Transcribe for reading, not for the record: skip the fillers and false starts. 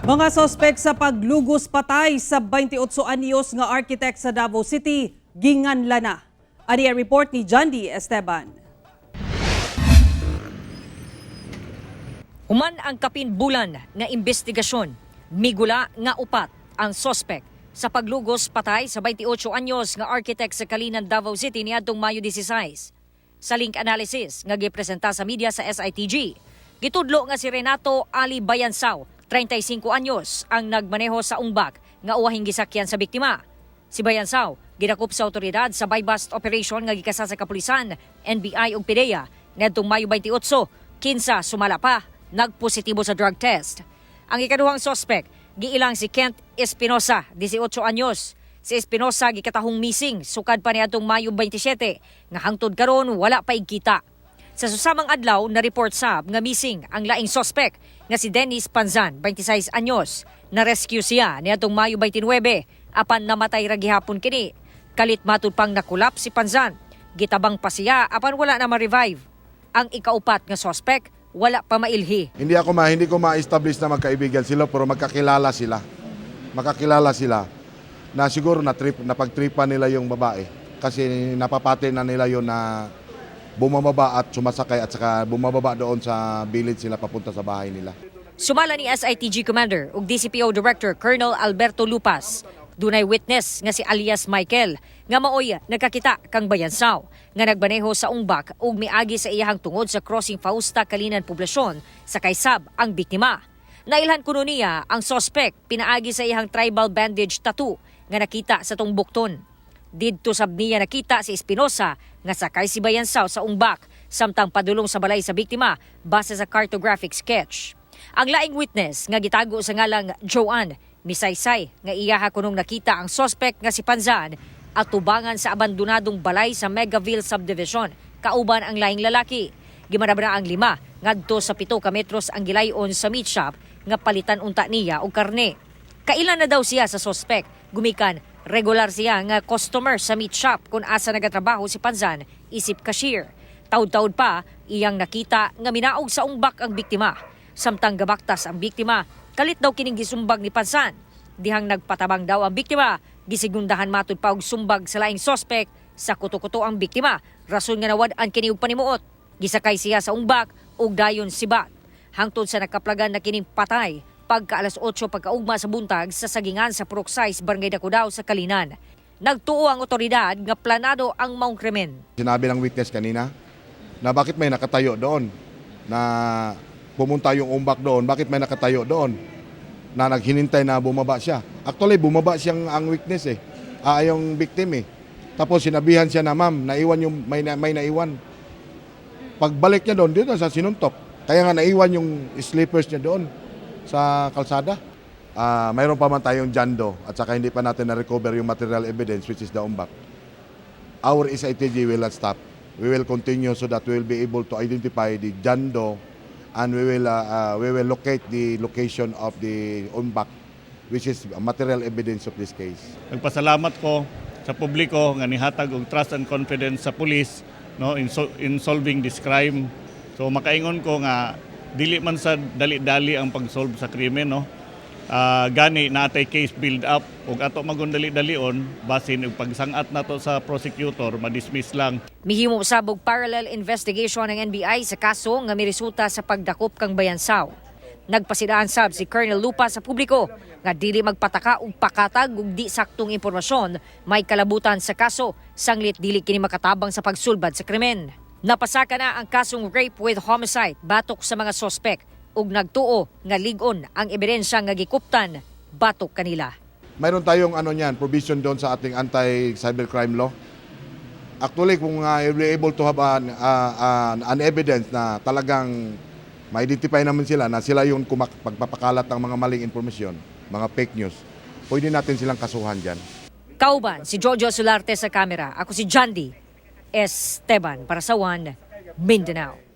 Mga sospek sa paglugos patay sa 28 anyos nga architect sa Davao City, ginganla na. Ani ang report ni Jandy Esteban. Human ang kapin bulan nga investigasyon, migula nga upat ang sospek sa paglugos patay sa 28 anyos nga architect sa Calinan, Davao City niadtong Mayo 16. Sa link analysis nga gipresenta sa media sa SITG, gitudlo nga si Renato Ali Bayansaw, 35 anyos, ang nagmaneho sa ungbak nga uwahing gisakyan sa biktima. Si Bayansaw gidakop sa otoridad sa buy-bust operation nga gikasa sa kapulisan, NBI ug PDEA niadtong Mayo 28, kinsa sumala pa nagpositibo sa drug test. Ang ikaduhang suspect, giilang si Kent Espinosa, 18 anyos. Si Espinosa gikatahong missing sukad pa niadtong Mayo 27 nga hangtod karon wala pa kita. Sa susamang adlaw na report sab nga missing ang laing suspect nga si Dennis Panzan, 26 anyos. Na-rescue siya niadtong Mayo 29 apan namatay ra gihapon kini. Kalit matud pang nakulap si Panzan. Gitabang pa siya apan wala na ma-revive. Ang ikaupat nga suspect wala pa mailhi. Hindi ko ma-establish na magkaibigan sila, pero magkakilala sila. Makakilala sila na siguro na trip napagtripan nila yung babae kasi napapati na nila yon na bumababa at sumasakay at saka bumababa doon sa village sila papunta sa bahay nila. Sumala ni SITG Commander ug DCPO Director Colonel Alberto Lupas, dunay witness nga si alias Michael nga maoy nagkakita kang Bayansaw nga nagmaneho sa ungbak ug miagi sa iyahang tungod sa Crossing Fausta, Calinan Poblacion sa kaysab ang biktima. Nailhan kuno niya ang suspect pinaagi sa iyahang tribal bandage tattoo nga nakita sa tungbukton. Didto sab niya nakita si Espinosa nga sakay si Bayansaw sa ungbak samtang padulong sa balay sa biktima base sa cartographic sketch. Ang laing witness nga gitago sa ngalang Joanne misaysay nga iyaha kunong nakita ang suspect nga si Panzan at tubangan sa abandonadong balay sa Megaville Subdivision kauban ang laing lalaki. Gimanabra ang lima ngadto sa 7 ka metros ang gilayon sa meat shop nga palitan unta niya og karne. Kailan na daw siya sa suspect gumikan regular siya nga customer sa meat shop kung asa nagatrabaho si Panzan isip cashier. Taud-taud pa iyang nakita nga minaog sa ungbak ang biktima. Samtang gabaktas ang biktima, kalit daw kining gisumbag ni Panzan. Dihang nagpatabang daw ang biktima, gisigundahan matud pa og sumbag sa laing suspect sa kuto-kuto ang biktima. Rason nga nawad-an kini og panimuot. Gisakay siya sa ungbak ug dayon sibat. Hangtod sa nakaplagan na kining patay pagka alas 8 pagkaugma sa buntag sa sagingan sa Purok 6, Barangay Dakudaw sa Calinan. Nagtuo ang otoridad nga planado ang maong krimen. Sinabi ng witness kanina na bakit may nakatayo doon, na pumunta yung umbak doon, bakit may nakatayo doon na naghinintay na bumaba siya. Actually, bumaba siyang ang witness eh, yung victim eh. Tapos sinabihan siya na, "Ma'am, naiwan yung may naiwan." Pagbalik niya doon, dito sa sinuntok. Kaya nga naiwan yung slippers niya doon sa kalsada. Mayroon pa man tayong John Doe at saka hindi pa natin na-recover yung material evidence, which is the umbak. Our SITG will not stop. We will continue so that we will be able to identify the John Doe and we will locate the location of the umbak, which is material evidence of this case. Nagpasalamat ko sa publiko nga nihatag og trust and confidence sa pulis, no, in solving this crime. So makaingon ko nga dili man sa dali-dali ang pag-solve sa krimen, no. Gani natay case build up ug ato magun dali-dalion, basin og pagsangat nato sa prosecutor, ma-dismiss lang. Mihimo sab og parallel investigation ng NBI sa kaso nga miresulta sa pagdakop kang Bayansaw. Nagpasidaan sab si Colonel Lupa sa publiko nga dili magpataka og pakatag ug di saktong impormasyon may kalabutan sa kaso sanglit dili kini makatabang sa pagsulbad sa krimen. Napasaka na ang kasong rape with homicide batok sa mga sospek ug nagtuo nga lig-on ang ebidensya nga gikuptan batok kanila. Mayroon tayong ano niyan, provision doon sa ating anti-cybercrime law. Actually, kung you'll be able to have an evidence na talagang ma-identify naman sila na sila yung pagpapakalat ng mga maling impormasyon, mga fake news, pwede natin silang kasuhan dyan. Kauban si Jojo Solarte sa kamera. Ako si Jandy Esteban para sa One Mindanao.